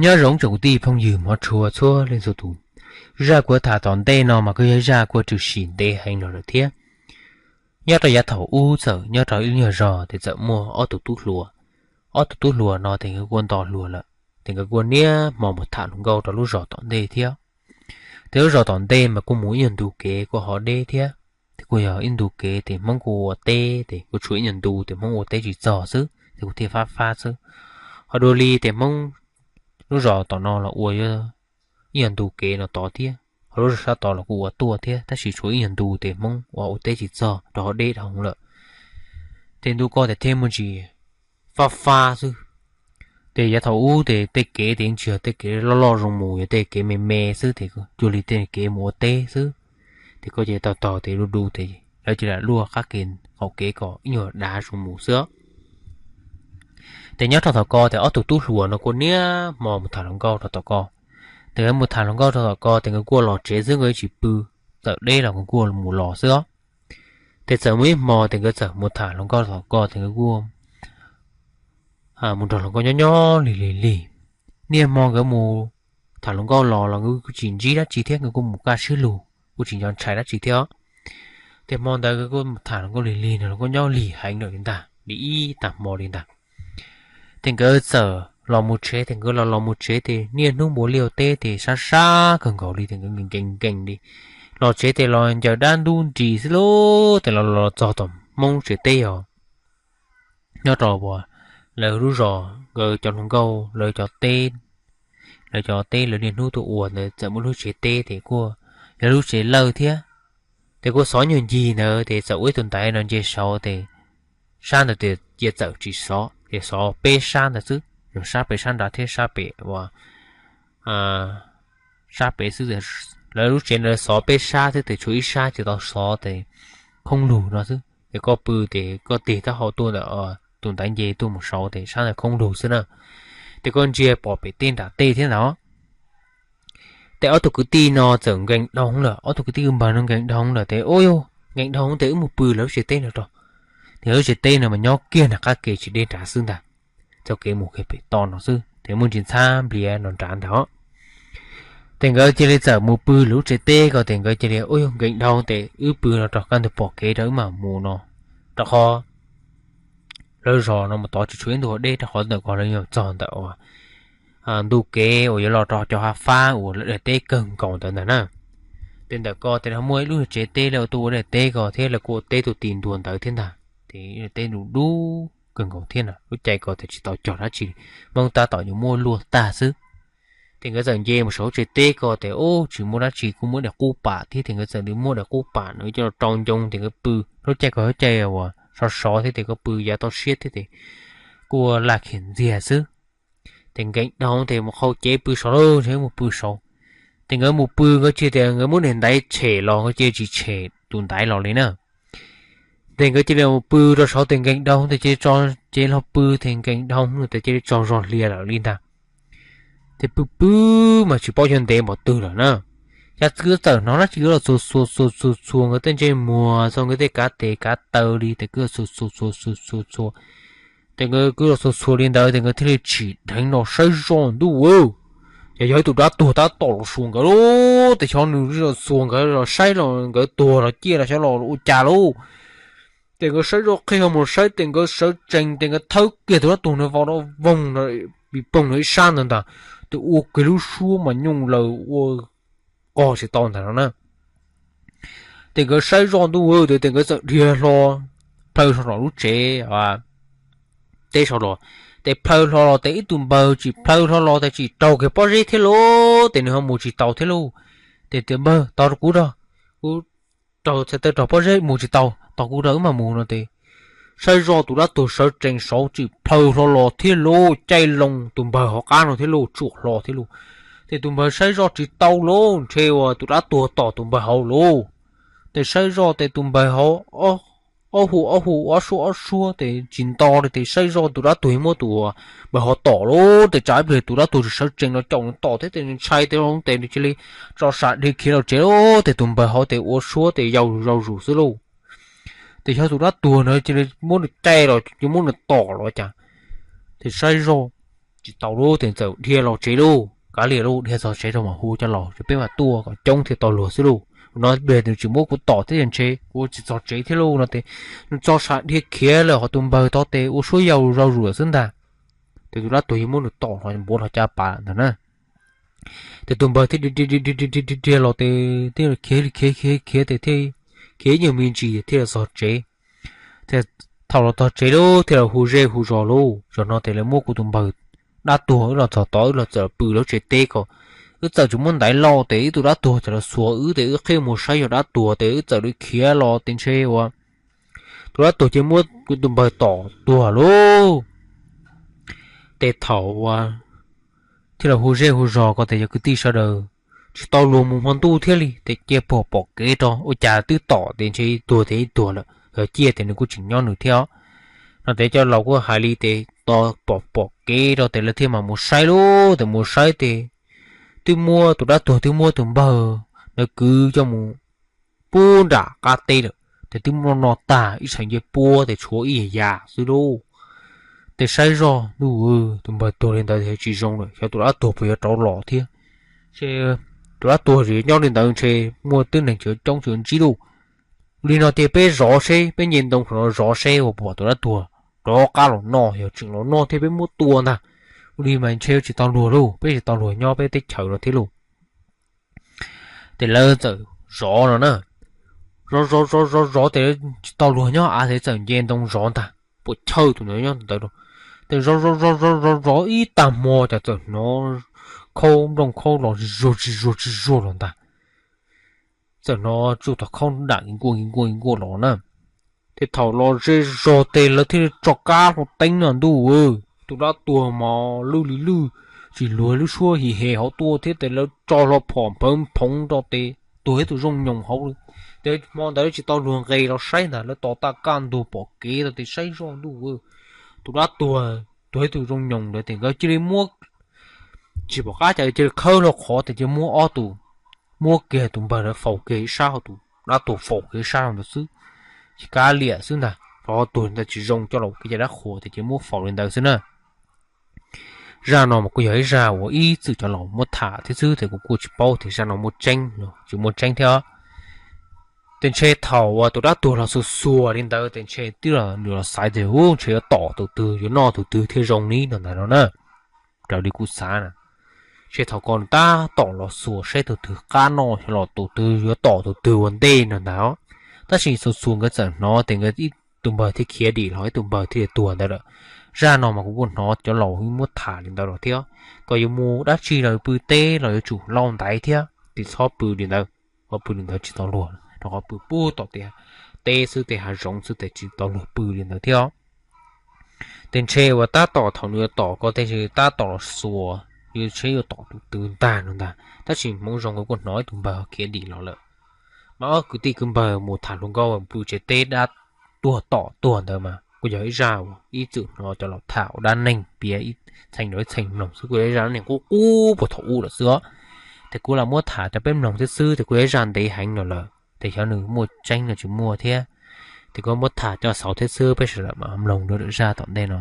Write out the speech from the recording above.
Nyob zoo tsoom kwv tij phooj ywg hmov tshua txhua leej txhua tus. Zaj kuv tham tom ntej no mas kuj yog zaj kuj tshwm sim ntev heev los lawm thiab. Nyob rau yav thaum ub txawm nyob rau ib lub nyuag zos tes txawm muaj ob tug tub hluas. Ob tug tub hluas no tes nkawd kuj nto hluas lawm, tes nkawd kuj niaj hmo mus tham hluas nkauj rau lub zos tom ntej thiab. Tes lub zos tom ntej mas kuj mus ib nyuag ntu kev kuj hov deb thiab. Tes kuj yog ib ntu kev tes Hmoob kuj ua teb tes kuj tshuav ib nyuag ntu tes Hmoob ua teb tsis txog xwb tes kuj thiaj fab fab xwb. Ho dua li tes Hmoob lub zos tom no los ua ib nyuag ntu kev no tod thiab, ho lub zos sab tod los kuj ua tuaj thiab, tab sis tshuav ib nyuag ntu tes Hmoob ua ua teb tsis txog rau hov deb dhau lawm. Tes ntu ko tes thiaj muaj ntsis fab fab xwb. Tes yav thaum ub tes tej kev tes tsis yog tej kev loj loj zoo mus, yog tej kev me me xwb tes cuag li tej kev mus ua teb xwb. Tes koj ces taug taug tes du du tes lawv cia li luaj qab ke qaum kev kom ib nyuag dav zoo mus xwb. Tes nyob rau thaum ko tes ob tug tub hluas no kuj niaj hmo mus tham hluas nkauj rau tom ko. Tes nkawd mus tham hluas nkauj rau tom ko tes nkawd kuj los tsev xwb, nkawd tsis pw, txawm deb los nkawd kuj mus los xwb os. Tes txawm muaj ib hmo tes nkawd txawm mus tham hluas nkauj rau tom ko tes nkawd kuj mus nrog hluas nkauj nyob nyob lig lig lig. Niaj hmo nkawd mus tham hluas nkauj los los nkawd kuj tsis ntsib dab tsi thiab, nkawd kuj mus kaj siab lug, kuj tsis nco ntshai dab tsi thiab. Tes hmo ntawd nkawd kuj mus tham hluas nkauj lig lig no, hluas nkauj nyob lig heev lawm li ntag, li ib tag hmo li ntag. Tes nkawd txawm los mus tsev, tes nkawd los los mus tsev tes niaj hnub npua liaj teb tes sab sab kawg nkaus li, tes nkawd nkees nkees li. Los tsev tes los ncaws dab ntub nris xwb lauj, tes los los txog tom Hmoob tsev teb os. Nyob rau lawv lub zos nkawd cov hluas nkauj lawv cov teb, lawv cov teb lawv niaj hnub tuaj ua ntawd txawm muaj lub tsev teb tes kuj yog lub tsev lawj thiab. Tes kuj xov nyuag ncig ntawd tes txawm ua ib tug ntaiv no nce saud tes sab ntawd tes cia txawm tsis xov, tes xov peb sab ntawd xwb, yog sab pem sab nrad thiab sab pem ua sab pem xwb. Lawv lub tsev ntawd xov peb sab xwb tes tshuav ib sab tsis tau xov tes khoob lug no xwb. Ces koj pw tes koj tig taub hau tuaj ntawm tus ntaiv nce tuaj mus saud tes sab ntawd khoob lug xwb na. Ces koj ntsia pom pem tej nram tej thiab ntag. Ces ob tug kwv tij no txawm nkees dhau lawm, ob tug kwv tij kwv npawg no nkees dhau lawm tes, ua yog nkees dhau tes wb mus pw lawv lub tsev teb no rau. Ces lub tsev teb no mas nyob kiag nram qab ke tsis deb nrad xwb ntag, txoj kev mus kiag pem toj no xwb, ces muaj ntsis ntxhab npliav no nrad ntag. Ces nkawd cia li txawm mus pw lawv lub tsev teb ko, ces nkawd cia li, ua yog nkees dhau ces wb pw no rau kaj ntug pom kev rau wb mam mus no, rau qhov lawv zos no mus tod tsis tshuav ib ntu deb, rau qhov ntawm ko lawv yog txog ntawm ntu kev uas yuav los rau cov hav fab uas lawv daim teb kawg nkaus ntawd ntag na. Ces ntawm ko ces lawv muaj ib lub tsev teb lawv tuaj ua daim teb ko thiab lawv kuj ua teb tuaj ti ntua ntawd thiab ntag. Ces teb dub dub kawg nkaus thiab na, lub caij ko ces tsis tau cog dab tsi, Hmoob tab tom yuav muab luaj tag xwb. Ces nkawd txawm nce mus saum lub tsev teb ko ces ub tsis muaj dab tsi, kuj muaj daim qub pam thiab, ces nkawd txawm li muab daim qub pam no coj los rau ncoo ces nkawd pw. Lub caij ko lub caij uas sov sov thiab ces koj pw yav toj siab thiab ces kuj laj khiam ntxiag xwb. Ces nkees dhau ces mus qhau cev pw saud lawm, ntshe mus pw saud. Ces nkawd mus pw, nkawd cia li tias nkawd muab niag ntaiv tshem los nkawd cia li tsis tshem tus ntaiv los li na. Ces nkawd cia li mus pw rau saud ces nkees dhau ces cia li tso cev los pw, ces nkees dhau ces cia li tsaug zog hlias lawm li ntag. Ces pw pw mas tsis paub xyov ntev npaum twg lawm na, cas kwv txawm hnov dab tsi kwv los txuas txuas txuas txuas txuas nkawd tej ntsej muag, txog nkawd tej kav tes kav taw li, ces kwv txuas txuas txuas txuas txuas txuas. Ces nkawd kwv los txuas txuas li ntawd ces nkawd thiaj li tsim dheev los saib zoj ntuj aw, ces yog ib tug dab tuag tab tom los xuas nkawd lauj. Ces xyov nws los xuas nkawd los saib los nkawd tuag los ciaj los xyov los ua cas lauj. Ces nkawd saib zoj qhib ho mus saib ces nkawd sawv tsees ces nkawd thawb kiag tus dab tuag no vau rau voog pis poog no ib sab ntawd ntag, ces ua kiag lub suab mas nyooj laws ua qog tsis tau ntag no na. Ces nkawd saib zoj ntuj aw, ces nkawd txawm dhia hlo plhaw hlo lub tsev teb saud los. Ces plhaw hlo los ces ib tug npawg tsim plhaw hlo los ces tsim raug kiag pob zeb thiab lauj, ces nws ho mus tsis tau thiab lauj. Ces tias, npawg, tos rau kuv rau, kuv raug txhais taw raug pob zeb mus tsis tau, tos kuv rau wb mam mus no ces saib zoj tus dab tuag sawv tsees saud tsim plhaw hlo los thiab lauj, caij loo tus npawg hauv qab no thiab lauj, tsuam hlo thiab lauj. Ces tus npawg saib zoj tsis tau lauj, ntshe uas tus dab tuag tom tus npawg hauv lauj. Ces saib zoj ces tus npawg hauv ob hu ob hu ob suab ob suab ces tsis nto li, ces saib zoj tus dab tuag muab tus npawg hauv tom lauj, ces tsam ib pliag tus dab tuag tsis sawv tsees no caum nws tom thiab ces nws ntshai thiab lauj, ces nws cia li tso sam dhia khiav los tsev lauj, ces tus npawg hauv ces ua suab ces yau zau zus xwb lauj. Ces xyov tus dab tuag no cia li muab nws caij los cia muab nws tom los cas. Ces saib zoj tsis tau lub tes txawm dhia los tsev lauj, kav liam lauj, dhia txog tsev rau mam hu cov laus ces peb mam tuaj kom coob thiaj tau luag xwb lauj. No pliag nws tsis muab kuv tom thiab ces ntshe kuv tsis txog tsev thiab lauj no ces nws txo sam dhia khiav lawm ho tus npawg tod tes ua suab yau zau zuam xwb ntag. Ces tus dab tuag yeej muab nws tom los npuav los caj pas ntag na. Ces tus npawg thiaj dhia los ces thiaj khiav khiav khiav tes thiaj khiav ib nyuag me ntsis thiaj los txog tsev. Thaum los txog tsev lauj thiaj los hu zej hu zos lauj, zaum no ces lawv muab kuv tus npawg dab tuag wb los txog tod wb los txawm pw lub tsev teb ko. Wb txawm tsis muab ntaiv lauj tes ib tug dab tuag txawm los xuas wb tes wb qhib mus saib yog dab tuag tes wb txawm li khiav los tes ntshe ua tus dab tuag ces muab kuv tus npawg tom tuag lauj. Ces thaum ua thiaj los hu zej hu zos ko tes yog kwv tij sawv daws tsis tau luag mus hmo ntuj thiab li ces cia pog pom kev rau ua cas twb tom tes ntshe ib tuag tes ib tuag lawm, yog ciaj tes nws kuj tseem nyob nws thiab. No tes cov laus kuj hais li tes tos pom pom kev rau tes lawv thiaj mam mus saib lauj. Tes mus saib tes twb muab tus dab tuag twb muab tus npawg ntawd kwv coj mus pub nram qab teb lawm, tes twb muab noj tag ib txhais ncej puab tes tshuav ib yam yam xwb lauj. Tes saib zoj ntuj, tus npawg tuag li ntawd tsis zoo lawm, xyov tus dab tuag puas yuav rov los thiab. Ces tus dab tuag tseem nyob li ntawd ntshe muaj tib neeg tseem coob tseem ntsib lauj. Ua li no ces peb zov seb, peb nce ntoo saum no zov seb uas pom tus dab tuag rov qab los noj, yog tseem los noj thiab peb muab tua ntag. Ua li mas ntshe tsis tau luag lauj, peb tsis tau luag nyob peb teb chaws no thiab lauj. Ces lawv txawm zov no na, zov zov zov zov zov tes tsis tau luag nyob av tes txawm nce ntoo zov ntag, puas chawj tus nyob ntawd. Tes zov zov zov zov zov zov ib tag hmo cas txawm hnov khaub nplooj khaub los tsis zuag tsis zuag tsis zuag los ntag. Txawm hnov tsuj tau khaub dam nkuaj nkuaj nkuaj los na. Ces thaum los ze zog tes lawv thiaj li tso kab hlo teeb no ntuj, tus dab tuag mas lwj li lwj, tsis luag lub suab hi he hauv tuaj thiab tes lawv tso hlo phom nphawv phoov rau tes tuag ib tug zoo nyoos hauv. Ces hmo ntawd tsis tau luag nqes los saib ntag, lawv tos taj kaj ntug pom kev tau tes saib zoj ntuj, tus dab tuag tuag ib tug zoo nyoos ntawd tes nkawd cia li muab tsis pom qab cas cia li khawb hlo qhov tes cia li muab ob tug, muab kiag tus npawg ntawd faus kiag ib sab, tus dab tuag faus kiag ib sab ntawd xwb. Ces kav liam xwb ntag, rov tuag ntawd tsis zoo coj los ua kev cai dab qhuas tes cia li muab faus li ntawd xwb na. Zaj no mas kuj yog ib zaj uas ib txwm cov laus muab tham thiab xwb tes kuv kuj tsis paub tias zaj no muaj tseeb los tsis muaj tseeb thiab. Tes ntshe thaum uas tus dab tuag los xuas xuas li ntawd tes ntshe twb los nws los xaiv tias u ntshe yuav tom tus twg yuav noj tus twg thiaj zoo li no ntag no na. Raws li kuv xav na, ntshe thaum ko nws tab tom los xuas saib tus twg qab noj los tus twg yuav tom tus twg ua ntej no ntag. Tab sis xuas xuas nkawd txawm hnov tes nkawd ib tus npawg thiaj khiav dim los ib tus npawg thiaj li tuag ntawd lawm. Zaj no mas kuv kuj hnov cov laus muab tham li ntawd los thiab. Kom yuav mus dab tsi los pw teb los yuav tsum lauj ntaiv thiab tes txhob pw li ntawd. Qhov pw li ntawd tsis tau luag, rau qhov pw puag tom tias teb xwb tes hav zoov xwb tes tsis tau luag pw li ntawd thiab. Tes ntshe uas tab tom thaum nws yuav tom ko tes ntshe tab tom los xuas, yuav saib yuav tom tus twg ntag no ntag. Tab sis hmoov zoo nkawd kuj hnov ib tus npawg khiav dim los lawm. Mas ob kwv tij kwv npawg mus tham hluas nkauj pw tsev teb dab tuag tom tuag ntawd mas kuj yog ib zaj uas ib txwm hnov cov laus tham ua dab neeg piav ib txheej rau ib txheej mloog xwb, kuj yog ib zaj dab neeg qub qub puag thaum ub lawm xwb os. Ces kuv lam muab tham rau peb mloog thiab xwb, ces kuj yog ib zaj ntev heev los lawm, ces xyov nws muaj tseeb los tsis muaj thiab. Ces kuv muab tham coj xaus thiab xwb, peb sawv daws mam mloog dua lwm zaj tom ntej no.